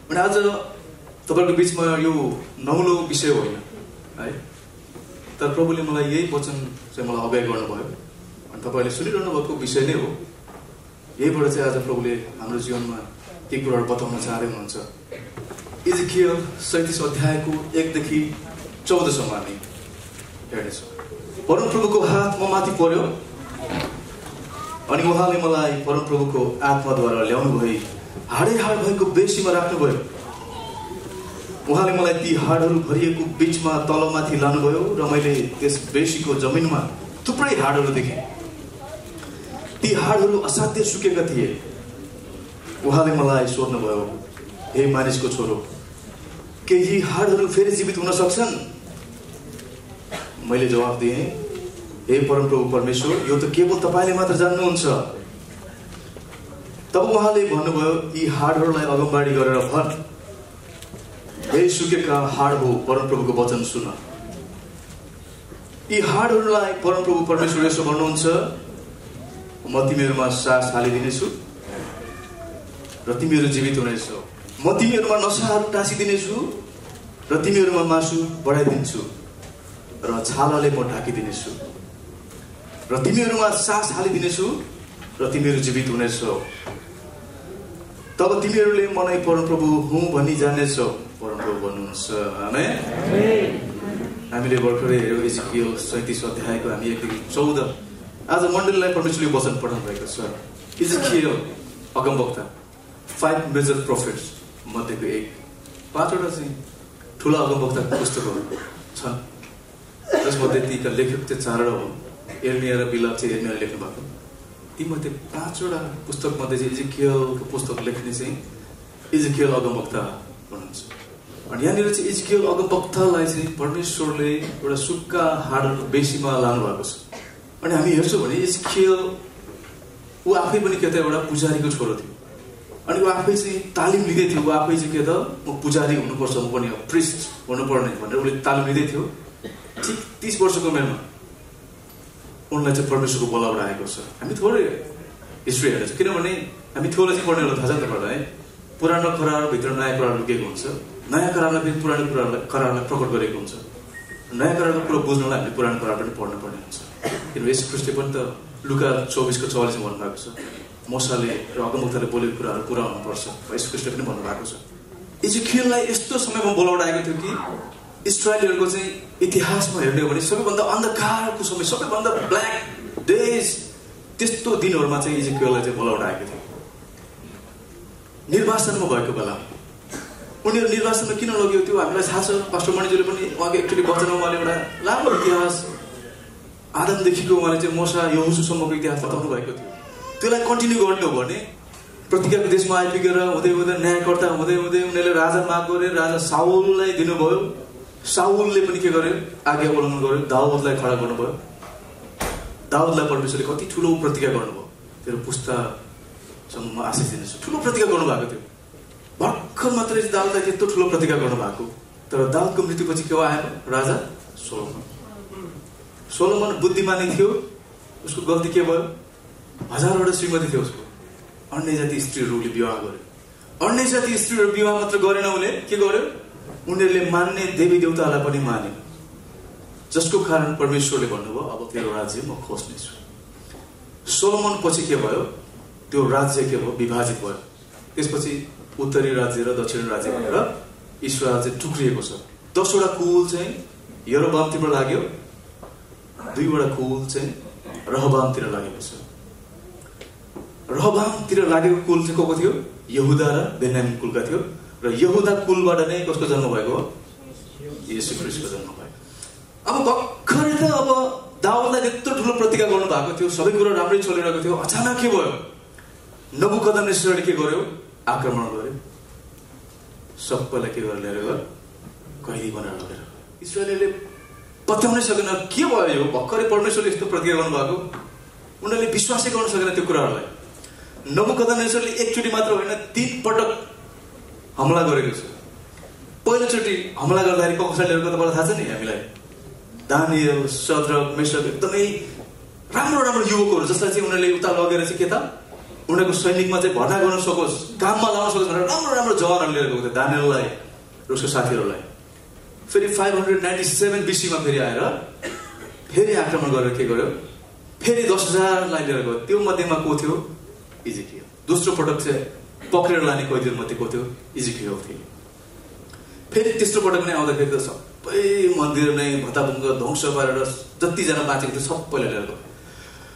अनि आज तपाईहरुको बीचमा यो नौलो विषय होइन है, तर प्रभुले मलाई यही वचन चाहिँ मलाई अभ्यास गर्नुभयो अनि तपाईले सुनिरहनु भएको विषय नै हो। यहीबाट चाहिँ आज प्रभुले हाम्रो जीवनमा केही कुराहरू बताउन चाहदै हुनुहुन्छ। इजकियल 37 अध्यायको 1 देखि 14 सम्म हामी हेर्नेछौँ। परमप्रभुको हात म माथि पर्यो अनि उहाँले मलाई परमप्रभुको आत्माद्वारा ल्याउनु भई हाडै हाड भएको बेसीमा राख्नुभयो। उहाँले मलाई ती हाडहरू भरिएको बीचमा तलमाथि लानुभयो र मैले त्यस बेसीको जमिनमा थुप्रै हाडहरू देखेँ। ती हाडहरू असाध्य सुकेका थिए। उहाँले मलाई सोध्नुभयो, हे मानिसको छोरो, के यी हाडहरू फेरि जीवित हुन सक्छन्? मैले जवाफ दिएँ, हे परमप्रभु परमेश्वर, यो त केवल तपाईले मात्र जान्नुहुन्छ। तब उहाँले भन्नुभयो, यी हाडहरूलाई अगमबाडी गरेर भन्, हे सुकेका हाड हो, परमप्रभुको वचन सुन। यी हाडहरूलाई परमप्रभु परमेश्वर यसो भन्नुहुन्छ, म तिमीहरूमा सास हालिदिनेछु र तिमीहरू जीवित हुनेछौ। म तिमीहरूमा नसाहरू टाँसिदिनेछु र तिमीहरूमा मासु बढाइदिन्छु र छालाले म ढाकिदिनेछु र तिमीहरूमा सास हालिदिनेछु र तिमीहरू जीवित हुनेछौ। तब तिमीहरूले म नै परमप्रभु हुँ भनी जान्नेछौ, परमप्रभु भन्नुहुन्छ। आमेन। हामीले भर्खरै हेर्यौँ इजकियल 37 अध्यायको हामी 1 देखि 14। आज मण्डलीलाई परमेश्वरले वचन पठाउनु भएको छ। इजकियल अगमवक्ता 5 मेजर प्रोफेट्स मध्येको एक। 5वटा चाहिँ ठुला अगमवक्ताको पुस्तकहरू छन्, जसमध्ये तीका लेखक चाहिँ 4वटा हुन्। एर्मिया र बिलाप चाहिँ एर्मियाले लेख्नु भएको। तीमध्ये 5वटा पुस्तक मध्ये चाहिँ इजकियलको पुस्तक लेख्ने चाहिँ इजकियल अगमवक्ता हुनुहुन्छ। अनि यहाँनिर चाहिँ इजकियल अगमवक्तालाई चाहिँ परमेश्वरले एउटा सुक्का हाडहरूको बेसीमा लानु भएको छ। अनि हामी हेर्छौँ भने इजकियल ऊ आफै पनि के त एउटा पुजारीको छोरो थियो। अनि ऊ आफै चाहिँ तालिम लिँदै थियो। ऊ आफै चाहिँ के त म पुजारी हुनुपर्छ, म पनि प्रिस्ट हुनुपर्ने भनेर उसले तालिम लिँदै थियो। ठिक 30 वर्षको उमेरमा उनलाई चाहिँ परमेश्वरको बोलावट आएको छ। हामी थोरै हिस्ट्री हेर्छौँ, किनभने हामी थियोलोजी पढ्नेहरूलाई थाहा छ नि तपाईँहरूलाई, पुरानो करारभित्र नयाँ करार लुकेको हुन्छ। नयाँ करारलाई पनि पुरानो करारलाई प्रकट गरेको हुन्छ। नयाँ करारको कुरो बुझ्नलाई हामीले पुरानो करार पनि पढ्नु पर्ने हुन्छ। किनभने यस ख्रिस्टले पनि त लुका 24:44 भन्नुभएको छ, मोसाले र अगमवक्ताले बोलेको कुराहरू पुरा हुनुपर्छ। यस ख्रिस्टले पनि भन्नुभएको छ। इजकियललाई यस्तो समयमा बोलावट आएको थियो कि इस्राएलीहरूको चाहिँ इतिहासमा हेर्ने हो भने सबैभन्दा अन्धकारको समय, सबैभन्दा ब्ल्याक डेज, त्यस्तो दिनहरूमा चाहिँ इजकियललाई चाहिँ बोलावट आएको थियो। निर्वासनमा भएको बेला उनीहरू निर्वासनमा किन लग्यो त्यो हामीलाई थाहा छ। पास्टर मणिज्यूले पनि उहाँको एक्चुअली वचनमा उहाँले एउटा लामो इतिहास आदमदेखिको उहाँले चाहिँ मोसा यहोशूसम्मको इतिहास बताउनु भएको थियो। त्यसलाई कन्टिन्यू गर्नु हो भने प्रतिज्ञाको देशमा आइपुगेर हुँदै हुँदै न्यायकर्ता हुँदै हुँदै उनीहरूले राजा माग गरे, राजा साउललाई दिनुभयो। साउलले पनि के गर्यो, आज्ञा उल्लङ्घन गर्यो, दाउदलाई खडा गर्नुभयो। दाउदलाई परमेश्वरले कति ठुलो प्रतिज्ञा गर्नुभयो, तेरो पुस्तासम्म आशिष दिनेछु, ठुलो प्रतिज्ञा गर्नुभएको थियो। भर्खर मात्रै दाउदलाई त्यत्रो ठुलो प्रतिज्ञा गर्नुभएको। तर दाउदको मृत्युपछि के आयो, राजा सोलोमन। सोलोमन बुद्धिमानी थियो, उसको गल्ती के भयो, 1000वटा श्रीमती थियो उसको। अन्य जाति स्त्रीहरूले विवाह गर्यो। अन्य जाति स्त्रीहरू विवाह मात्र गरेन, उसले के गर्यो, उनीहरूले मान्ने देवी देवतालाई पनि माने, जसको कारण परमेश्वरले भन्नुभयो अब तेरो राज्य म खोज्नेछु। सोलोमन पछि के भयो, त्यो राज्य के भयो, विभाजित भयो। त्यसपछि उत्तरी राज्य र दक्षिणी राज्य भनेर इस्रायल चाहिँ टुक्रिएको छ। 10वटा कुल चाहिँ यरोबामतिर लाग्यो, 2वटा कुल चाहिँ रहबामतिर लागेको छ। रहबामतिर लागेको कुल चाहिँ को थियो, यहुदा र बेन्यामिन कुलका थियो। र यहुदा कुलबाट नै कसको जन्म भएको हो, येशू ख्रीष्टको जन्म भएको। अब भर्खरै त अब दाउदलाई यत्रो ठुलो प्रतिज्ञा गर्नु भएको थियो, सबै कुरा राम्रै चलिरहेको थियो। अचानक के भयो, नबुकदनेस्सरले के गर्यो, आक्रमण गर्यो, सबैलाई के गरेर लिएर गयो, कैदी बनाएर लगेर। इस्राएलीले पत्याउनै सकेन के भयो यो, भर्खरै परमेश्वरले यस्तो प्रतिज्ञा गर्नुभएको। उनीहरूले विश्वासै गर्न सकेन त्यो कुराहरूलाई। नबुकदनेस्सरले एकचोटि मात्र होइन, 3 पटक हमला गरेको छ। पहिलोचोटि हमला गर्दाखेरि कसरी लिएको तपाईँलाई थाहा छ नि हामीलाई, दानियल, शद्रक, मेशक एकदमै राम्रो राम्रो युवकहरू जसलाई चाहिँ उनीहरूले उता लगेर चाहिँ के त उनीहरूको सैनिकमा चाहिँ भर्ना गर्न सकोस्, काममा लाउन सकोस् भनेर राम्रो राम्रो जवानहरू लिएर गएको थियो दानिएललाई र उसको साथीहरूलाई। फेरि 597 BC-मा फेरि आएर फेरि आक्रमण गरेर के गर्यो, फेरि 10,000लाई लिएर गयो। त्यो मध्येमा को थियो? इजिकियल। दोस्रो पटक चाहिँ पक्रेर लाने कैदीहरू मध्ये को थियो? इजिकियल थियो। फेरि तेस्रो पटक नै आउँदाखेरि त सबै मन्दिर नै भत्ताभङ्ग ध्वंस गरेर जतिजना बाँचेको थियो सबैलाई लिएर गयो।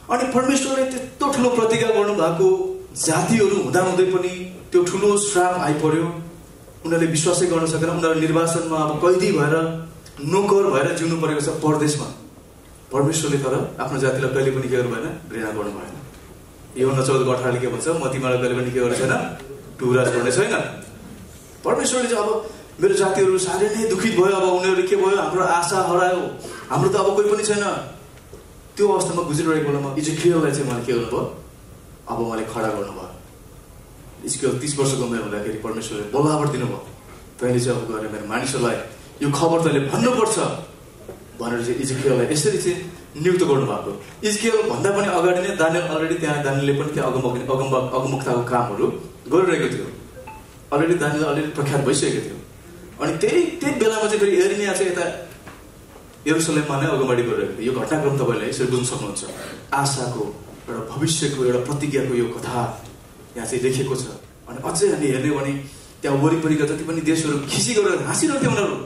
अनि परमेश्वरले त्यस्तो ठुलो प्रतिज्ञा गर्नुभएको जातिहरू हुँदाहुँदै पनि त्यो ठुलो श्राप आइपर्यो। उनीहरूले विश्वासै गर्न सकेन। उनीहरू निर्वासनमा अब कैदी भएर नोकर भएर जिउनु परेको छ परदेशमा। परमेश्वरले तर आफ्नो जातिलाई कहिले पनि के गर्नु भएन, घृणा गर्नु भएन। यूहन्ना 14:18 के भन्छ, म तिमीलाई कहिले पनि के गर्ने छैन, टुराज गर्ने छैन। परमेश्वरले चाहिँ अब मेरो जातिहरू साह्रै नै दुखित भयो। अब उनीहरूले के भयो, हाम्रो आशा हरायो, हाम्रो त अब कोही पनि छैन। त्यो अवस्थामा गुजिरहेको बेलामा इजिकियललाई चाहिँ मैले के गर्नुभयो, अब उहाँले खडा गर्नुभयो। इजिकियल 30 वर्षको उमेर हुँदाखेरि परमेश्वरले बोलावट दिनुभयो, तैँले चाहिँ अब गएर मेरो मानिसहरूलाई यो खबर तैँले भन्नुपर्छ भनेर चाहिँ इजिकियललाई यसरी चाहिँ नियुक्त गर्नुभएको। इजिकियल भन्दा पनि अगाडि नै दानिएल अलरेडी त्यहाँ दानिएलले पनि त्यहाँ अगमवक्ताको कामहरू गरिरहेको थियो। अलरेडी दानिएल अलरेडी प्रख्यात भइसकेको थियो। अनि त्यही बेलामा चाहिँ फेरि एरिमिया चाहिँ यता यरुसलेममा नै अगमबाडी गरिरहेको थियो। यो घटनाक्रम तपाईँले यसरी बुझ्न सक्नुहुन्छ। आशाको एउटा भविष्यको एउटा प्रतिज्ञाको यो कथा यहाँ चाहिँ लेखेको छ। अनि अझै हामी हेर्ने भने त्यहाँ वरिपरिका जति पनि देशहरू खिसी गरेर हाँसिरहेको थियो उनीहरू।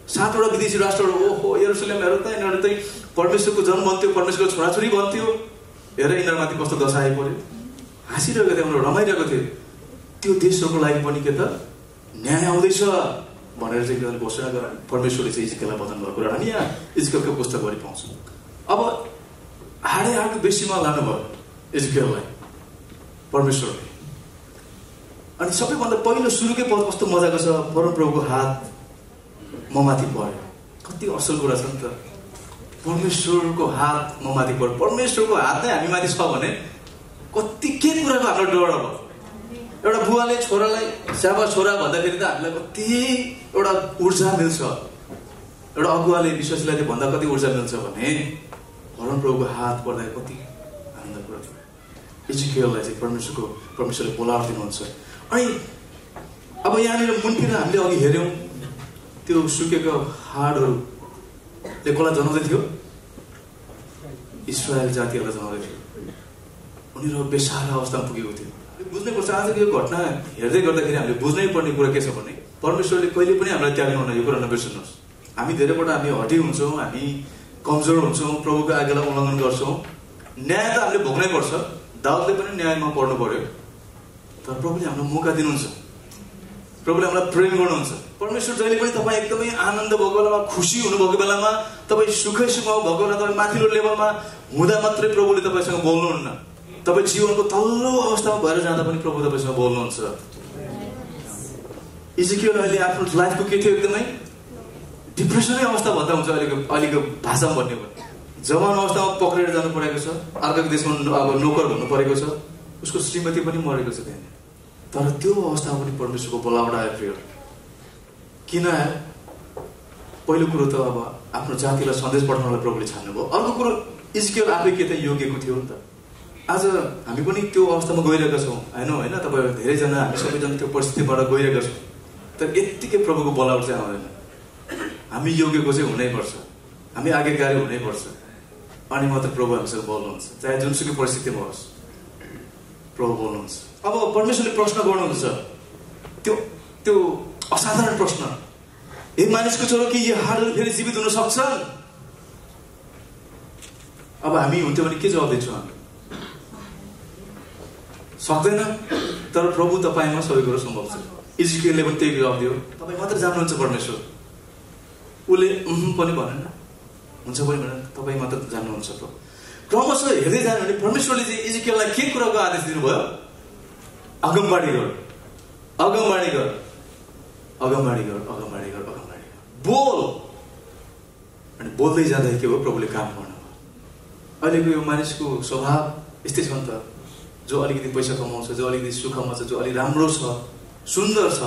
7वटा विदेशी राष्ट्रहरू, ओहो यरुसलेम हेर त, यिनीहरू चाहिँ परमेश्वरको जन्म बन्थ्यो, परमेश्वरको छोराछोरी बन्थ्यो, हेर यिनीहरूमाथि कस्तो दशा आइपर्यो। हाँसिरहेको थियो उनीहरू, रमाइरहेको थियो। त्यो देशहरूको लागि पनि के त न्याय आउँदैछ भनेर चाहिँ घोषणा गरेर परमेश्वरले चाहिँ इजिकियललाई वचन भएको कुरा हामी यहाँ इजिकियलको पुस्तकभरि पाउँछौँ। अब हाडे बेसीमा लानुभयो इजिकियललाई परमेश्वरले। अनि सबैभन्दा पहिलो सुरुकै पद कस्तो मजाको छ, परमप्रभुको हात म माथि पर्यो। कति असल कुरा छ नि त, परमेश्वरको हात म माथि पर्यो। परमेश्वरको हात नै हामी माथि छ भने कति के कुराको हाम्रो डर। अब एउटा बुवाले छोरालाई साबा छोरा भन्दाखेरि त हामीलाई कति एउटा ऊर्जा मिल्छ, एउटा अगुवाले विश्वासीलाई भन्दा कति ऊर्जा मिल्छ भने परमप्रभुको हात पर्दा कति आनन्द कुरा छ। इजिकियललाई चाहिँ परमेश्वरले बोलावट दिनुहुन्छ। अनि अब यहाँनिर मुनतिर हामीले अघि हेऱ्यौँ त्यो सुकेको हाडहरूले कसलाई जनाउँदै थियो, इस्रायल जातिहरूलाई जनाउँदै थियो। उनीहरू बेसारा अवस्थामा पुगेको थियो। बुझ्नैपर्छ आजको यो घटना हेर्दै गर्दाखेरि हामीले बुझ्नै पर्ने कुरा के छ भने परमेश्वरले कहिले पनि हामीलाई त्याग्नुहुन्न। यो कुरा नबिर्सनुहोस्। हामी धेरैपल्ट हामी हटी हुन्छौँ, हामी कमजोर हुन्छौँ, प्रभुको आज्ञालाई उल्लङ्घन गर्छौँ। न्याय त हामीले भोग्नै पर्छ। दाउदले पनि न्यायमा पर्नु पर्यो, तर प्रभुले हामीलाई मौका दिनुहुन्छ, प्रभुले हामीलाई प्रेम गर्नुहुन्छ। परमेश्वर जहिले पनि तपाईँ एकदमै आनन्द भएको बेलामा, खुसी हुनुभएको बेलामा, तपाईँ सुखै सुखमा भएको बेला, तपाईँ माथिल्लो लेभलमा हुँदा मात्रै प्रभुले तपाईँसँग बोल्नुहुन्न। तपाईँ जीवनको तल्लो अवस्थामा भएर जाँदा पनि प्रभु तपाईँसँग बोल्नुहुन्छ। इजिकियल अहिले आफ्नो लाइफको के थियो, एकदमै डिप्रेसनै अवस्था भन्दा हुन्छ अहिलेको भाषामा भन्ने भने। जवान अवस्थामा पक्रेर जानु परेको छ, अर्काको देशमा अब नोकर हुनु परेको छ, उसको श्रीमती पनि मरेको छ त्यहाँ। तर त्यो अवस्थामा पनि परमेश्वरको बोलावट आयो प्रिय। किन आयो? पहिलो कुरो त अब आफ्नो जातिलाई सन्देश पठाउनलाई प्रभुले छान्नुभयो। अर्को कुरो इजिकियल आफै के त योग्यको थियो नि त। आज हामी पनि त्यो अवस्थामा गइरहेका छौँ होइन, तपाईँहरू धेरैजना हामी सबैजना त्यो परिस्थितिबाट गइरहेका छौँ। तर यत्तिकै प्रभुको बोलावट चाहिँ आउँदैन। हामी योग्यको चाहिँ हुनैपर्छ, हामी आज्ञाकारी हुनैपर्छ, अनि मात्र प्रभु हामीसँग बोल्नुहुन्छ। चाहे जुनसुकै परिस्थितिमा होस् प्रभु बोल्नुहुन्छ। अब परमेश्वरले प्रश्न गर्नुहुन्छ, त्यो असाधारण प्रश्न, हे मानिसको छोरो कि यो हाडहरू फेरि जीवित हुन सक्छन्? अब हामी हुन्थ्यो भने के जवाब दिन्छौँ? हामी सक्दैन। तर प्रभु तपाईँमा सबै कुरो सम्भव छ। इजिकियलले पनि त्यही जवाब दियो, तपाईँ मात्र जान्नुहुन्छ परमेश्वर। उसले पनि भनेन, हुन्छ पनि भनेन, तपाईँ मात्र जान्नुहुन्छ प्रभु। क्रमशः हेर्दै जानु भने परमेश्वरले चाहिँ इजिकियललाई के कुराको आदेश दिनुभयो? अगमबाडी गर, अगमबाडी गर, अगमबाडी गर, अगमबाडी गर, अगमबाडी गर, बोल। अनि बोल्दै जाँदा के हो? प्रभुले काम गर्नुभयो। अहिलेको यो मानिसको स्वभाव यस्तै छ नि त, जो अलिकति पैसा कमाउँछ, जो अलिकति सुखमा छ, जो अलिक राम्रो छ, सुन्दर छ,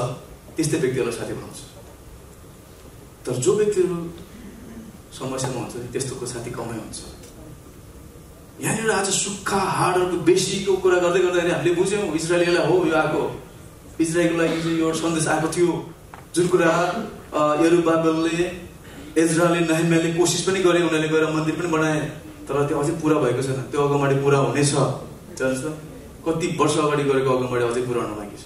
त्यस्तै व्यक्तिहरूलाई साथी बनाउँछ। तर जो व्यक्तिहरू समस्यामा हुन्छ नि त्यस्तोको साथी कमै हुन्छ। यहाँनिर आज सुक्खा हाडहरूको बेसीको कुरा गर्दै गर्दाखेरि हामीले बुझ्यौँ इजरायलीलाई हो यो आएको, इजरायलको लागि चाहिँ यो सन्देश आएको थियो, जुन कुरा यरुबाबेलले एज्राले नहम्याले कोसिस पनि गरे, उनीहरूले गएर मन्दिर पनि बनाए, तर त्यो अझै पुरा भएको छैन। त्यो अगाडि पुरा हुनेछ। जान्छ कति वर्ष अगाडि गरेको अगाडि अझै पुरा हुन बाँकी छ।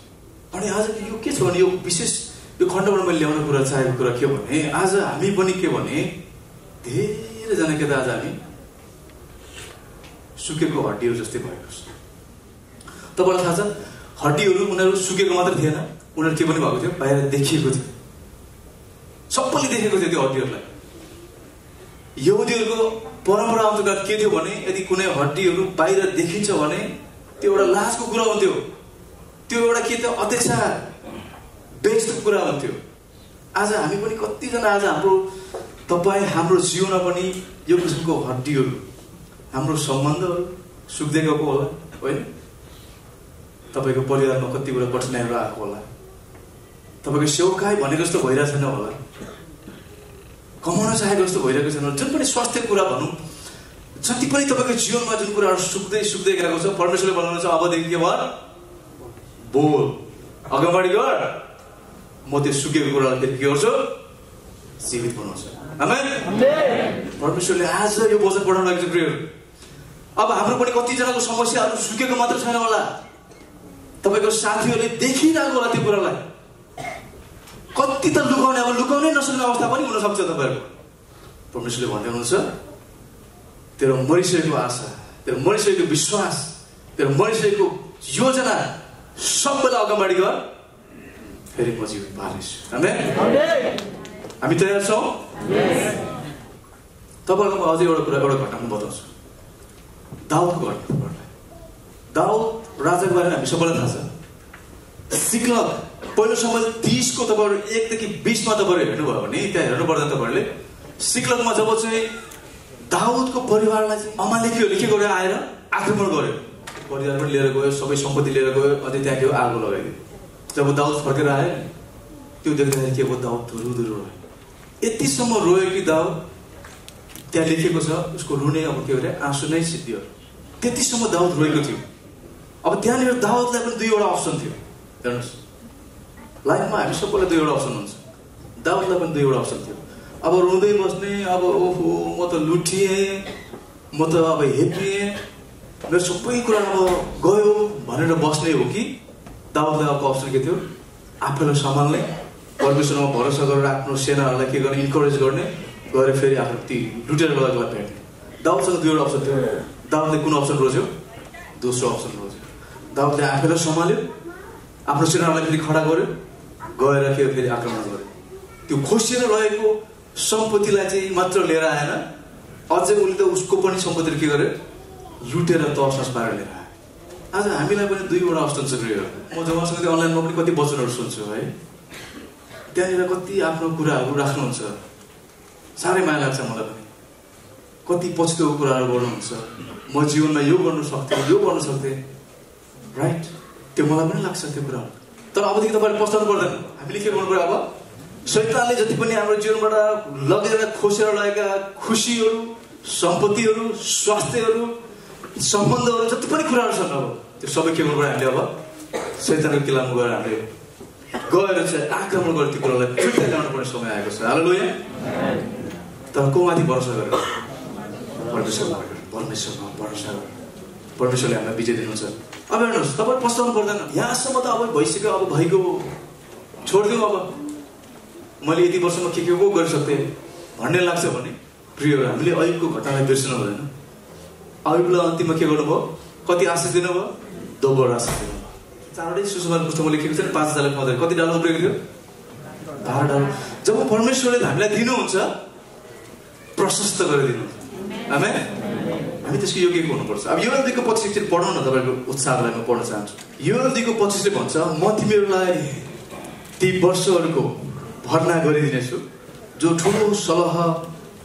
अनि आज यो के छ भने यो विशेष यो खण्डबाट मैले ल्याउन कुरा चाहेको कुरा के भने आज हामी पनि के भने धेरैजना के त आज हामी सुकेको हड्डीहरू जस्तै भएको छ। तपाईँलाई थाहा छ हड्डीहरू उनीहरू सुकेको मात्र थिएन, उनीहरू के पनि भएको थियो, बाहिर देखिएको थियो, सबैले देखेको थियो त्यो हड्डीहरूलाई। यहुदीहरूको परम्परा अन्तर्गत के थियो भने यदि कुनै हड्डीहरू बाहिर देखिन्छ भने त्यो एउटा लाजको कुरा हुन्थ्यो, त्यो एउटा के थियो अत्याचार बेइज्जतको कुरा हुन्थ्यो। आज हामी पनि कतिजना आज हाम्रो जीवनमा पनि यो किसिमको हड्डीहरू हाम्रो सम्बन्धहरू सुक्दै गएको होला होइन। तपाईँको परिवारमा कति कुरा कठिनाइहरू आएको होला, तपाईँको सेवकाई भनेको जस्तो भइरहेको छैन होला, कमाउन चाहेको जस्तो भइरहेको छैन, जुन पनि स्वास्थ्य कुरा भनौँ, जति पनि तपाईँको जीवनमा जुन कुराहरू सुक्दै गएको छ, परमेश्वरले भन्नुहुन्छ अबदेखि के भयो बोल, अगाडि गर, म त्यो सुकेको कुरालाई फेरि के गर्छु जीवित बनाउँछु। आमेन। परमेश्वरले आज यो वचन पढाउन लागेको छ प्रियहरू। अब हाम्रो पनि कतिजनाको समस्याहरू सुकेको मात्र छैन होला, तपाईँको साथीहरूले देखिरहेको होला त्यो कुरालाई, कति त लुकाउने, अब लुकाउनै नसक्ने अवस्था पनि हुनसक्छ तपाईँहरूको। परमेश्वरले भन्दै हुनुहुन्छ तेरो मरिसकेको आशा, तेरो मरिसकेको विश्वास, तेरो मरिसकेको योजना सबैलाई अगाडि गर, फेरि म जीवित पार्नेछु। आमेन। हामी तयार छौँ? तपाईँहरूको अझै एउटा घटना म बताउँछु, दाउदको घटना। दाउद राजाको बारेमा हामी सबैलाई थाहा छ। सिक्लग पहिलो समय 30 को तपाईँहरू 1 देखि 20 मा तपाईँहरू हेर्नुभयो भने त्यहाँ हेर्नु पर्दैन तपाईँहरूले। सिक्लगमा जब चाहिँ दाउदको परिवारलाई चाहिँ अमालेकीहरूले के गर्यो आएर आक्रमण गर्यो, परिवार पनि लिएर गयो, सबै सम्पत्ति लिएर गयो, अनि त्यहाँ के आगो लगाइदियो। जब दाउद फर्केर आयो त्यो देख्दाखेरि के भयो, दाउद रुँदै रोयो, यतिसम्म रोयो कि दाउद त्यहाँ लेखेको छ उसको रुने अब के अरे आँसु नै सिद्धियो, त्यतिसम्म दाउद रोएको थियो। अब त्यहाँनिर दाउदलाई पनि दुईवटा अप्सन थियो। हेर्नुहोस् लाइफमा हामी सबैलाई दुईवटा अप्सन हुन्छ, दाउदलाई पनि दुईवटा अप्सन थियो। अब रुँदै बस्ने, अब ओहो म त लुटिएँ, म त अब हेपिएँ, मेरो सबै कुरा अब गयो भनेर बस्ने हो कि दाउदलाई अब अप्सन के थियो, आफैलाई सम्हाल्ने, परमेश्वरमा भरोसा गरेर आफ्नो सेनाहरूलाई के गर्ने इन्करेज गर्ने, गएर फेरि आफ्नो ती लुटेर लगेकोलाई भेट्ने। दाउदसँग दुईवटा अप्सन थियो। दाउदले कुन अप्सन रोज्यो? दोस्रो अप्सन रोज्यो। दाउदले आफैलाई सम्हाल्यो, आफ्नो सेनाहरूलाई फेरि खडा गर्यो, गएर के फेरि आक्रमण गर्यो। त्यो खोसिएर रहेको सम्पत्तिलाई चाहिँ मात्र लिएर आएन, अझै उसले त उसको पनि सम्पत्तिहरू के गर्यो लुटेर तसनस पारेर लिएर आयो। आज हामीलाई पनि दुईवटा अप्सन छ। म जबसँग त्यो अनलाइनमा पनि कति वचनहरू सुन्छु है, त्यहाँनिर कति आफ्नो कुराहरू राख्नुहुन्छ, साह्रै माया लाग्छ मलाई पनि। कति पछितो कुराहरू गर्नुहुन्छ, म जीवनमा यो गर्नु सक्थेँ, यो गर्नु सक्थेँ, राइट, त्यो मलाई पनि लाग्छ त्यो कुराहरू। तर अबदेखि तपाईँले पछ्ताउनु पर्दैन। हामीले के गर्नु पर्यो, अब शैतानले जति पनि हाम्रो जीवनबाट लगेर खोसेर लगेका खुसीहरू, सम्पत्तिहरू, स्वास्थ्यहरू, सम्बन्धहरू, जति पनि कुराहरू छन्, अब त्यो सबै के गर्नु पर्यो हामीले, अब शैतानको किल्लामा गएर हामीले गएर चाहिँ आक्रमण गरेर त्यो कुरालाई फिर्ता ल्याउनु पर्ने समय आएको छ। हालेलुया। तर को माथि भरोसा गरेर? परमेश्वरमा भरोसा गरेर परमेश्वरले हामीलाई विजय दिनुहुन्छ। अब हेर्नुहोस्, तपाईँ पछ्ताउनु पर्दैन। यहाँसम्म त अब भइसक्यो, अब भएको छोडिदिउँ। अब मैले यति वर्षमा के गरिसक्थेँ भन्ने लाग्छ भने प्रियहरू, हामीले अयुबको घटनालाई बिर्सनु हुँदैन। अयुबलाई अन्तिममा के गर्नुभयो? कति आशिष दिनुभयो? दोब्बर आशिष दिनुभयो। 4वटै सुसमाचार पुस्तकमा लेखेको छ नि, 5,000 खुवाउँदा कति डालो उब्रेको थियो? 12 डालो। जब परमेश्वरले हामीलाई दिनुहुन्छ, प्रशस्त गरिदिनुहुन्छ। आमेन। हामी त्यसको योग्य हुनुपर्छ। अब योएल 2 को 25 पढ्नु न, तपाईँको उत्साहलाई म पढ्न चाहन्छु। योएल 2 को 25 भन्छ, म तिमीहरूलाई ती वर्षहरूको भर्ना गरिदिनेछु जो ठुलो सलह,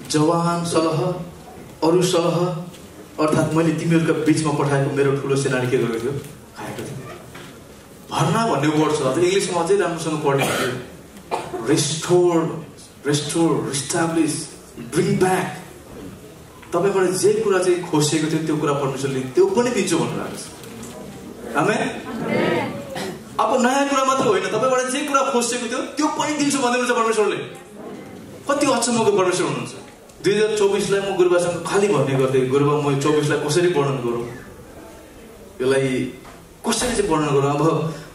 जवान सलह, अरू सलह अर्थात् मैले तिमीहरूका बिचमा पठाएको मेरो ठुलो सेनाले के गरेको थियो? खाएको थियो। भर्ना भन्ने वर्ड छ, इङ्ग्लिसमा अझै राम्रोसँग पढ्ने थियो। रिस्टोर, रिस्टोर, रिस्टाब्लिस, ब्रिङ ब्याक, तपाईबाट जे कुरा चाहिँ खोसेको थियो त्यो कुरा परमेश्वरले त्यो पनि दिन्छु भन्नुभएको छ। आमेन। अब नयाँ कुरा मात्र होइन, तपाईबाट जे कुरा खोसेको थियो त्यो पनि दिन्छु भन्नुहुन्छ परमेश्वरले। कति अचम्मको परमेश्वर हुनुहुन्छ। 2024लाई म गुरुबासँग खाली भन्ने गर्थेँ, गुरुबा म 24लाई कसरी वर्णन गरौँ, यसलाई कसरी चाहिँ वर्णन गरौँ। अब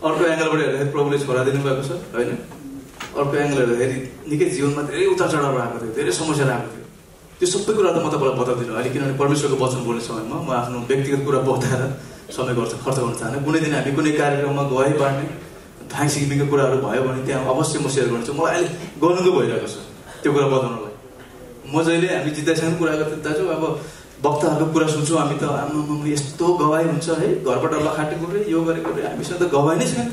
अर्को एङ्गलबाट हेर्दाखेरि प्रभुले छोरा दिनुभएको छ होइन, अर्को एङ्गल हेर्दाखेरि निकै जीवनमा धेरै उतार चढाव आएको थियो, धेरै समस्याहरू आएको थियो। त्यो सबै कुरा त म तपाईँलाई बताउँदिनँ अहिले, किनभने परमेश्वरको वचन बोल्ने समयमा म आफ्नो व्यक्तिगत कुरा बताएर समय खर्च गर्न चाहन्न। कुनै दिन हामी कुनै कार्यक्रममा गवाई बाँड्ने थाङ सिक्किमको कुराहरू भयो भने त्यहाँ अवश्य म सेयर गर्छु। मलाई अहिले गर्नुको भइरहेको छ त्यो कुरा बताउनलाई। म जहिले हामी जित्दासँग कुरा गर्थ्यौँ, दाजु अब वक्ताहरूको कुरा सुन्छौँ हामी त आमामा यस्तो गवाई हुन्छ है, घरबाट लखाटेको रे यो गरेको रे, हामीसँग त गवाई नै छैन।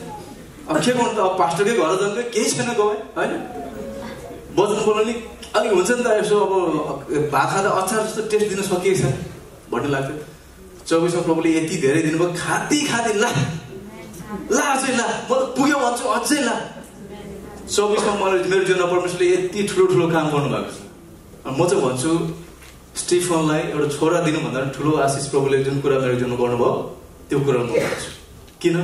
अब के गर्नु त, अब पास्टरकै घर जानु केही छैन गवाई होइन। वचन बोल्ने अलिक हुन्छ नि त, यसो अब भात खाँदा अचार जस्तो टेस्ट दिन सकिएको छ भन्ने लाग्थ्यो। 24मा प्रभुले यति धेरै दिनुभयो, खाँदै ला अझै ला, म त पुग्यो भन्छु अझै ला। 24मा मलाई मेरो जीवनमा परमेश्वरले यति ठुलो काम गर्नुभएको छ। म चाहिँ भन्छु स्टिफनलाई एउटा छोरा दिनुभन्दा ठुलो आशिष प्रभुले जुन कुरा मेरो जीवनमा गर्नुभयो त्यो कुरा म भन्छु। किन?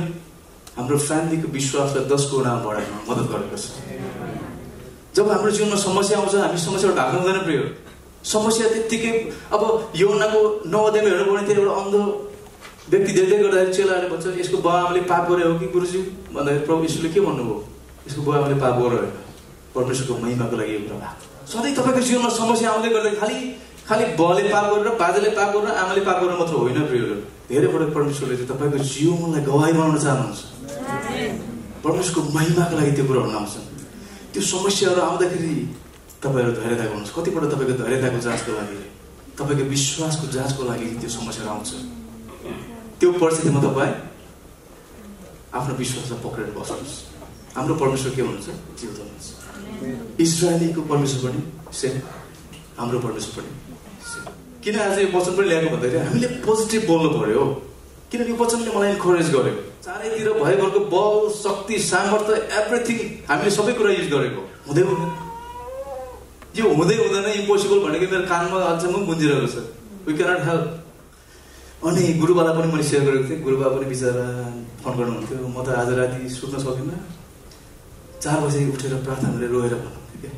हाम्रो फ्यामिलीको विश्वासलाई 10 गुणामा बढाउन मद्दत गरेको छ। जब हाम्रो जीवनमा समस्या आउँछ हामी समस्याबाट ढाक्नु हुँदैन प्रिय। समस्या त्यत्तिकै अब योनाको नवोदयमा हेर्नु पर्ने थियो, एउटा अन्धो व्यक्ति देख्दै गर्दाखेरि चेलाहरूले भन्छ यसको बुवाआमाले पाप गरे हो कि गुरुजी भन्दाखेरि प्रभु यीशुले के भन्नुभयो, यसको बुवाआमाले पाप गरेर होइन, परमेश्वरको महिमाको लागि यो कुरा भएको। सधैँ तपाईँको जीवनमा समस्या आउँदै गर्दा खालि बुवाले पाप गरेर, बाजेले पाप गरेर, आमाले पाप गरेर मात्र होइन प्रियहरू। धेरै पटक परमेश्वरले चाहिँ तपाईँको जीवनलाई गवाही बनाउन चाहनुहुन्छ। परमेश्वरको महिमाको लागि त्यो कुराहरू आउँछ। त्यो समस्याहरू आउँदाखेरि तपाईँहरू धैर्यता गर्नुहोस्। कतिपल्ट तपाईँको धैर्यताको जाँचको लागि, तपाईँको विश्वासको जाँचको लागि त्यो समस्याहरू आउँछ। त्यो परिस्थितिमा तपाईँ आफ्नो विश्वासलाई पक्रेर बस्नुहोस्। हाम्रो परमेश्वर के हुनुहुन्छ? जिउँदो हुनुहुन्छ। इजरायलीको परमेश्वर पनि सेम, हाम्रो परमेश्वर पनि सेम। किन आज यो वचन पनि ल्याएको भन्दाखेरि हामीले पोजिटिभ बोल्नु पर्यो। किनकि यो वचनले मलाई इन्करेज गर्यो। चारैतिर भएभरको बल, शक्ति, सामर्थ्य, एभ्रिथिङ हामीले सबै कुरा युज गरेको हुँदै हुँदैन। यो हुँदै हुँदैन इम्पोसिबल भनेको मेरो कानमा अझसम्म गुन्जिरहेको छ। We cannot help. अनि गुरुबालाई पनि मैले सेयर गरेको थिएँ। गुरुबा पनि बिचरा फोन गर्नुहुन्थ्यो, म त आज राति सुत्न सकिनँ, 4 बजे उठेर प्रार्थनाले रोएर भन्नुहुन्थ्यो क्या।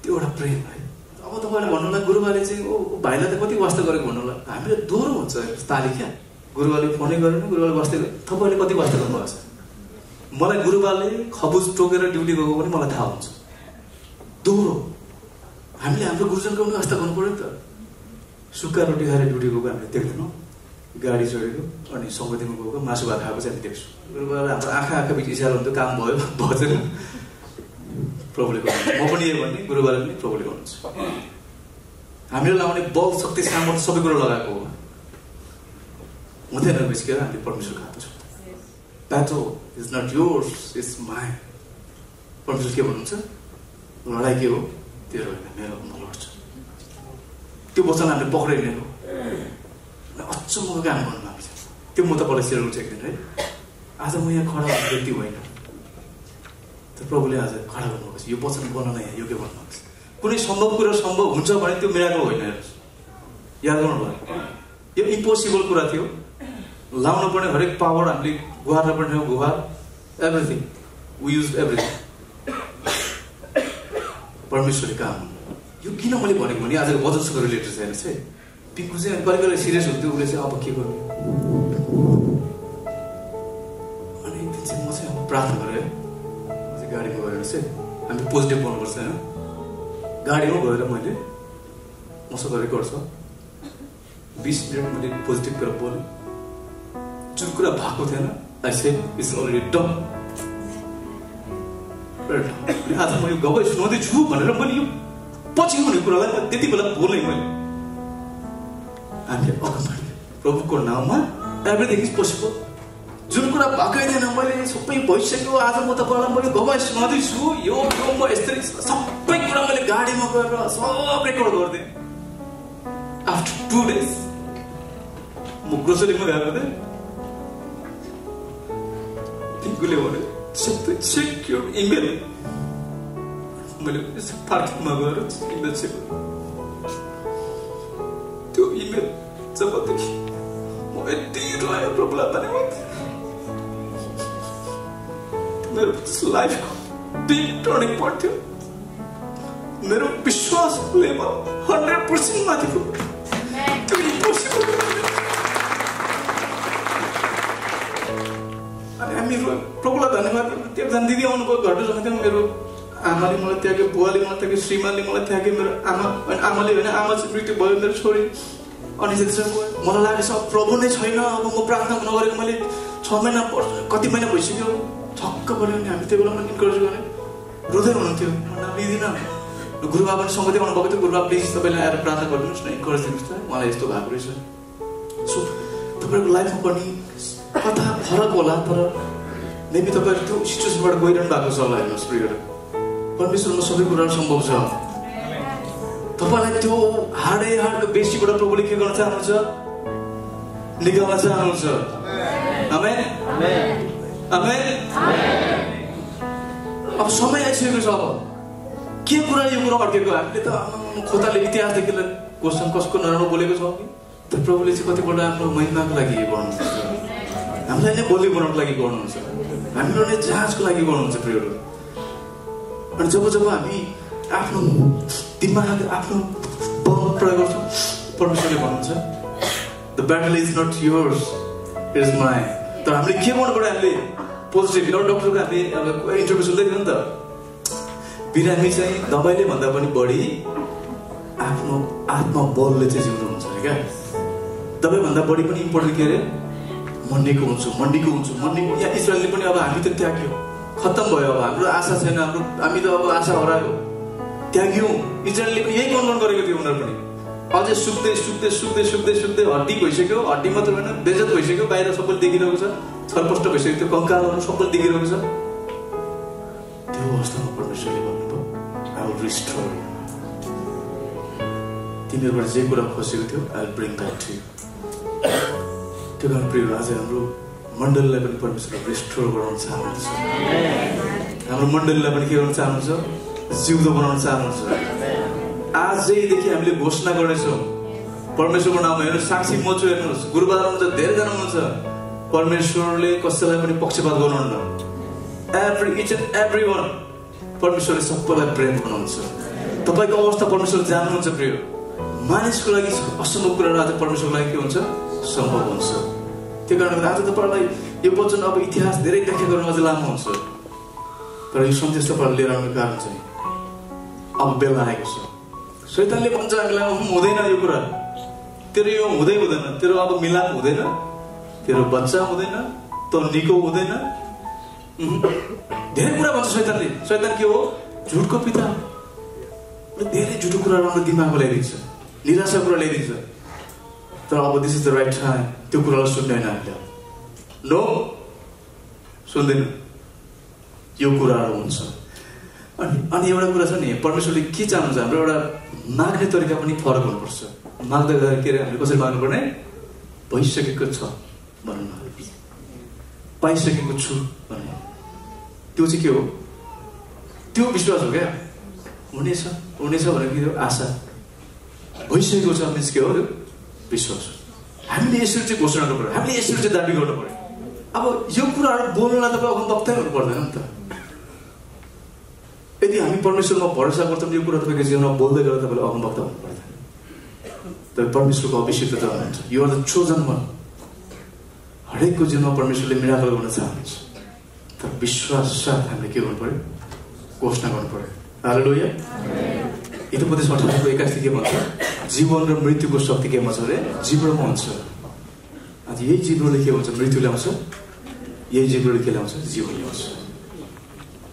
त्यो एउटा प्रेम है। अब तपाईँले भन्नुलाई गुरुबाले चाहिँ ओ भाइलाई त कति वास्ता गरेको भन्नुलाई हामीले दोहोरो हुन्छ ताली क्या। गुरुबाले फोनै गरेन, गुरुबाले वास्ता गरे, तपाईँले कति वास्ता गर्नुभएको छ। मलाई गुरुबाले खबुज टोकेर ड्युटी गएको पनि मलाई थाहा हुन्छ। दोहोरो हामीले हाम्रो गुरुजनको पनि वास्ता गर्नु पऱ्यो नि त। सुक्खा रोटी खाएर ड्युटी गएको हामीले देख्दैनौँ, गाडी चढेको अनि सङ्गतिमा गएको मासु भात खाएको चाहिँ हामी देख्छौँ। गुरुबाले हाम्रो आँखा बिच इसारा हुन्थ्यो, काम भयो भएन, प्रभुले गर्नुहुन्छ। म पनि यही भन्ने, गुरुबाले पनि प्रभुले गर्नुहुन्छ। हामीले लाउने बल, शक्ति, सामर्थ्य सबै कुरो लगाएको हो हुँदैन। बिचकेर हामीले परमेश्वरको हातमा छौँ। Battle is not yours, it's mine. परमेश्वर के भन्नुहुन्छ? लडाइँ के हो? तेरो होइन, मेरो, म लड्छु। त्यो वचन हामीले पक्राइने हो। अचम्मको काम गर्नु हामी छ। त्यो म तपाईँलाई सेयर गर्छु एकदिन है। आज म यहाँ खडा हुने व्यक्ति होइन, तर प्रभुले आज खडा गर्नुभएको छ। यो वचन बोल्नलाई यहाँ योग्य भन्नुभएको छ। कुनै सम्भव कुरा सम्भव हुन्छ भने त्यो मिराकल होइन। याद गर्नु भयो, यो इम्पोसिबल कुरा थियो। लाउनु पर्ने हरेक पावर हामीले गुहार्न पर्ने हो, गुहार, एभ्रिथिङ वी युज एभ्रिथिङ। परमेश्वरले काम यो किन मैले भनेको भने आजको वचनसँग रिलेटेड छैन है। पिङ्कु चाहिँ कहिले कहिले सिरियस हुन्थ्यो, उसले चाहिँ अब के गर्नु। अनि एक दिन चाहिँ म चाहिँ अब प्रार्थना गरेँ, चाहिँ गाडीमा गएर चाहिँ हामी पोजिटिभ बोल्नुपर्छ होइन। गाडीमा गएर मैले मसँग रेकर्ड छ 20 मिनट मैले पोजिटिभ कुरा बोलेँ। जुन कुरा भएको थिएन I said it's already done. आज म यो गवाई सुनाउँदैछु भनेर मैले यो पछि हुने कुरालाई त्यति बेला बोलेँ मैले। हामीले अगाडि प्रभुको नाममा एभ्रिथिङ इज पोसिबल। जुन कुरा भएकै थिएन मैले सबै भइसक्यो। आज म तपाईँलाई मैले गवाई सुनाउँदैछु, यो म यस्तै सबै कुरा मैले गाडीमा गएर सब रेकर्ड गरिदिएँ। आफ्टर 2 days म ग्रोसरीमा गएको थिएँ। पिङ्कुले भन्यो सबै चेक यो इमेल। मैले पार्किङमा गएर इमेल चेक गरेँ। जबदेखि म यति रोयो प्रभुलाई धन्यवाद मेरो लाइफको बिग टर्निङ पोइन्ट थियो मेरो विश्वास लेभल 100% माथि पुग्यो त्यो इम्पोसिबल अनि हामी प्रभुलाई धन्यवाद त्यो एकजना दिदी आउनुभयो घरको सँगै मेरो आमाले मलाई त्याग्यो बुवाले मलाई त्याग्यो श्रीमानले मलाई त्याग्यो मेरो आमाले होइन आमा चाहिँ मृत्यु भयो मेरो छोरी अनि त्यसपछि मलाई लाग्यो अब प्रभु नै छैन अब म प्रार्थना नगरेको मैले 6 महिना कति महिना भइसक्यो छक्क पऱ्यो नि हामी त्यो बेला पनि इन्करेज गरेँ रुँदै हुनुहुन्थ्यो नाम लिँदिनँ गुरुबा पनि सँगै आउनुभएको थियो गुरुबा प्लिज तपाईँले आएर प्रार्थना गरिदिनुहोस् न इन्करेज दिनुहोस् त मलाई यस्तो भएको रहेछ सो तपाईँको लाइफमा पनि कता फरक होला तर मेबी तपाईँहरू त्यो सिचुएसनबाट गइरहनु भएको छ होला हेर्नुहोस् प्रियहरू परमेश्वरमा सबै कुराहरू सम्भव छ तपाईँलाई त्यो हार्डको बेसीबाट प्रभुले के गर्न चाहनुहुन्छ निकाल्न चाहनुहुन्छ आमेन आमेन अब समय आइसकेको छ अब के कुरा यो कुरा अड्केको हामीले त खोताले इतिहासदेखि क्वेसन कसको नराम्रो बोलेको छ कि प्रभुले चाहिँ कतिपल्ट आफ्नो महिमाको लागि गर्नुहुन्छ हामीलाई नै बोली बनाउनको लागि गर्नुहुन्छ हामीलाई नै जाँचको लागि गर्नुहुन्छ प्रियहरू अनि जब हामी आफ्नो दिमाग आफ्नो बल प्रयोग गर्छौँ परमेश्वरले भन्नुहुन्छ the battle is not yours it is mine तर हामीले के गर्नु पर्यो हामीले पोजिटिभ एउटा डक्टरको हामीले अब इन्टरभ्यू सुन्दै थियो नि त बिरामी चाहिँ दबाईले भन्दा पनि बढी आफ्नो आत्मबलले चाहिँ जिउनुहुन्छ अरे क्या दबाईभन्दा बढी पनि इम्पोर्टेन्ट के अरे मन्डीको हुन्छु यहाँ इजरायलले पनि अब हामी त त्याग्यो खत्तम भयो अब हाम्रो आशा छैन हामी त अब आशा हरायो त्याग्यौँ इजरायलले पनि यही कन्भर्ट गरेको थियो उनीहरू पनि अझै सुक्दै हड्डी भइसक्यो हड्डी मात्र होइन बेजत भइसक्यो बाहिर सबैले देखिरहेको छ छरपष्ट भइसक्यो त्यो कङ्कालहरू सबैले देखिरहेको छ त्यो अवस्थामा परमेश्वरले भन्नुभयो आई विल रिस्टोर तिमीहरूबाट जे कुरा खोसेको थियो I will bring back to you त्यो कारण प्रिय आज हाम्रो मण्डलीलाई पनि परमेश्वरले रिस्टोर गराउन चाहनुहुन्छ हाम्रो मण्डलीलाई पनि के गर्न चाहनुहुन्छ जिउँदो बनाउन चाहनुहुन्छ आजैदेखि हामीले घोषणा गर्नेछौँ परमेश्वरको नाममा हेर्नुहोस् साक्षी म छु हेर्नुहोस् गुरुबार हुनुहुन्छ धेरैजना हुनुहुन्छ परमेश्वरले कसैलाई पनि पक्षपात गर्नुहुन्न इच एन्ड एभ्री वान परमेश्वरले सबैलाई प्रेम गर्नुहुन्छ तपाईँको अवस्था परमेश्वर जान्नुहुन्छ प्रिय मानिसको लागि असम्भव कुराहरू आज परमेश्वरको लागि के हुन्छ सम्भव हुन्छ त्यो कारणले आज तपाईँलाई यो वचन अब इतिहास धेरै व्याख्या गर्नु अझ लामो हुन्छ तर यो सन्देश तपाईँलाई लिएर आउने कारण चाहिँ अब बेला आएको छ शैतानले भन्छ हामीलाई हुँदैन यो कुरा तेरो यो हुँदैन तेरो अब मिलाप हुँदैन तेरो बच्चा हुँदैन त निको हुँदैन धेरै कुरा भन्छ शैतान के हो झुटको पिता धेरै झुटो कुराहरू हाम्रो दिमागमा ल्याइदिन्छ निराशा कुरा ल्याइदिन्छ तर अब this is the right time त्यो कुरालाई सुन्दैन हामीले नो सुन्दैन यो कुराहरू हुन्छ अनि एउटा कुरा छ नि परमेश्वरले के चाहनुहुन्छ हाम्रो एउटा माग्ने तरिका पनि फरक हुनुपर्छ माग्दा के अरे हामीले कसरी माग्नुपर्ने भइसकेको छ भनौँ न पाइसकेको छु भन्ने त्यो चाहिँ के हो त्यो विश्वास हो क्या हुनेछ भनेको के हो आशा भइसकेको छ मिन्स के हो त्यो विश्वास हामीले यसरी चाहिँ घोषणा गर्नु पर्यो हामीले यसरी चाहिँ दाबी गर्नु पर्यो अब यो कुराहरू बोल्नलाई तपाईँ अगमवक्तै हुनु पर्दैन नि त यदि हामी परमेश्वरमा भरोसा गर्छौँ यो कुरा तपाईँको जीवनमा बोल्दै गरेर तपाईँले अगमवक्ता हुनु पर्दैन तपाईँ परमेश्वरको अभिषेक हुनुहुन्छ यो आर द चोजन वन हरेकको जीवनमा परमेश्वरले मिराकल गर्न चाहनुहुन्छ तर विश्वास साथ हामीले के गर्नु पर्यो घोषणा गर्नु पर्यो हालेलुया हितोपदेश 18:21 के भन्छ जीवन र मृत्युको शक्ति केमा छ अरे जिब्रोमा हुन्छ आज यही जिब्रोले के हुन्छ मृत्यु ल्याउँछ यही जिब्रोले के ल्याउँछ जीवन ल्याउँछ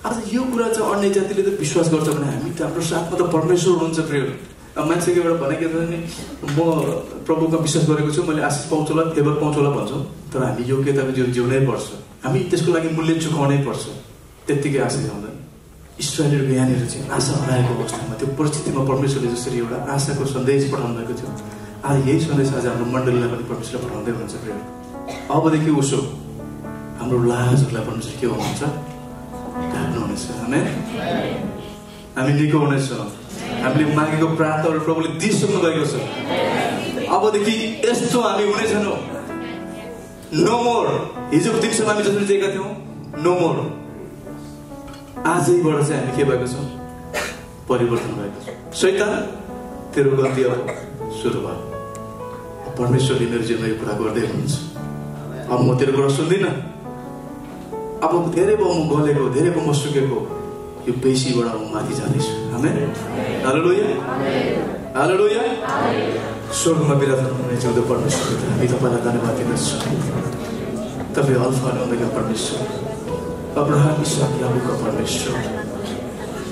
आज यो कुरा चाहिँ अन्य जातिले त विश्वास गर्छ भने हामी त हाम्रो साथमा त परमेश्वर हुनुहुन्छ प्रिय मान्छेको एउटा भनेको छ नि म प्रभुको विश्वास गरेको छु मैले आशिष पाउँछु होला फेभर पाउँछु होला भन्छौँ तर हामी योग्यताको जीवन जिउनै पर्छ हामी त्यसको लागि मूल्य चुकाउनै पर्छ त्यत्तिकै आशा आउँदैन इस्रायलीहरूको यहाँनिर चाहिँ आशा हराएको अवस्थामा त्यो परिस्थितिमा परमेश्वरले जसरी एउटा आशाको सन्देश पठाउनु भएको थियो आज यही सन्देश आज हाम्रो मण्डलीलाई पनि परमेश्वरले पठाउँदै हुनुहुन्छ प्रिय अबदेखि उसो हाम्रो लाजहरूलाई परमेश्वर के हुनुहुन्छ ढाक्नुहुनेछ आमेन हामी निको हुनेछौँ हामीले मागेको प्रार्थनाहरू प्रभुले दिइसक्नु भएको छ अबदेखि यस्तो हामी हुने छैनौँ। No more. हिजोको दिनसम्म हामी जसरी दिएका थियौँ, नो मोर। आजैबाट चाहिँ हामी के भएको छौँ? परिवर्तन भएको छ। शैतान तेरो गल्ती अब सुरु भयो। परमेश्वरले मेरो जीवनमा यो कुरा गर्दै हुनुहुन्छ। अब म तेरो कुरा सुन्दिनँ। अब धेरै भयो म गलेको, धेरै भयो म सुकेको। यो बेसीबाट म माथि जाँदैछु। आमेन। हालेलुया। हालेलुया। स्वर्गमा विराजमान हुने जिउँदो परमेश्वर, हामी तपाईँलाई धन्यवाद दिँदछौँ। तपाईँ अल्फा र ओमेगा परमेश्वर, अब्राहम, इसाक, याकूबका परमेश्वर।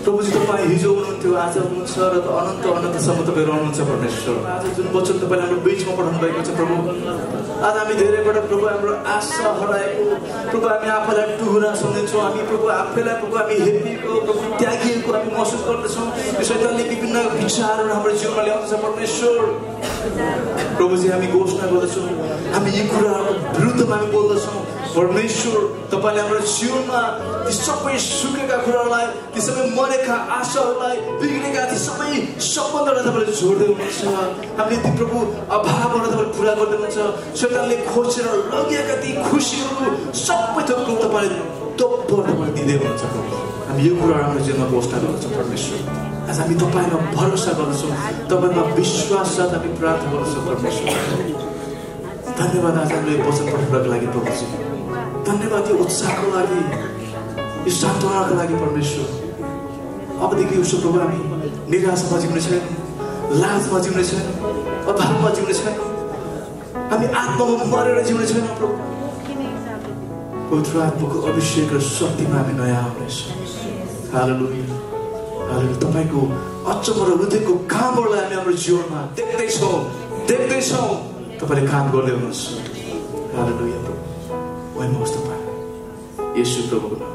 प्रभुजी तपाईँ हिजो हुनुहुन्थ्यो, आज हुनुहुन्छ र अनन्त अनन्तसम्म तपाईँ रहनुहुन्छ परमेश्वर। आज जुन वचन तपाईँले हाम्रो बिचमा पठाउनु भएको छ प्रभु, आज हामी धेरैबाट प्रभु हाम्रो आशा हराएको, प्रभु हामी आफैलाई टुहुरा सम्झिन्छौँ, हामी प्रभु आफैलाई प्रभु हामी हेपिएको, प्रभु त्यागिएको हामी महसुस गर्दछौँ। यो शैतानले विभिन्न विचारहरू हाम्रो जीवनमा ल्याउँछ परमेश्वर। प्रभुजी हामी घोषणा गर्दछौँ, हामी यी कुराहरूको विरुद्धमा हामी बोल्दछौँ परमेश्वर। तपाईँले हाम्रो जीवनमा ती सबै सुकेका कुराहरूलाई, ती सबै मरेका आशाहरूलाई, बिग्रेका ती सबै सम्बन्धहरूलाई तपाईँले जोड्दै हुनुहुन्छ। हामीले ती प्रभु अभावहरू तपाईँले पुरा गर्दै हुनुहुन्छ। शैतानले खोजेर लगेका ती खुसीहरू सबै थोक प्रभु तपाईँले दोब्बर तपाईँले दिँदै हुनुहुन्छ प्रभु। हामी यो कुराहरू हाम्रो जीवनमा घोषणा गर्दछौँ परमेश्वर। आज हामी तपाईँमा भरोसा गर्दछौँ, तपाईँमा विश्वास साथ हामी प्रार्थना गर्दछौँ परमेश्वर। धन्यवाद आज हामीले वचन पठाउनको लागि प्रभुजी। धन्यवाद यो उत्साहको लागि, यो सान्त्वनाको लागि परमेश्वर। अबदेखि उसो प्रभु हामी निराशामा जिउने छैन, लाजमा जिउने छैन, अभावमा जिउने छैन, हामी आत्मामा मरेर जिउने छैन प्रभु। पवित्र आत्माको अभिषेक र शक्तिमा हामी नयाँ आउनेछौँ। हालेलुया। हालेलुया। तपाईँको अचम्म र हृदयको कामहरूलाई हामी हाम्रो जीवनमा देख्दैछौँ। तपाईँले काम गर्दै हुनुहुन्छ। हालेलुया प्रभु। महिमा होस् तपाईँ, येशू प्रभुको नाममा।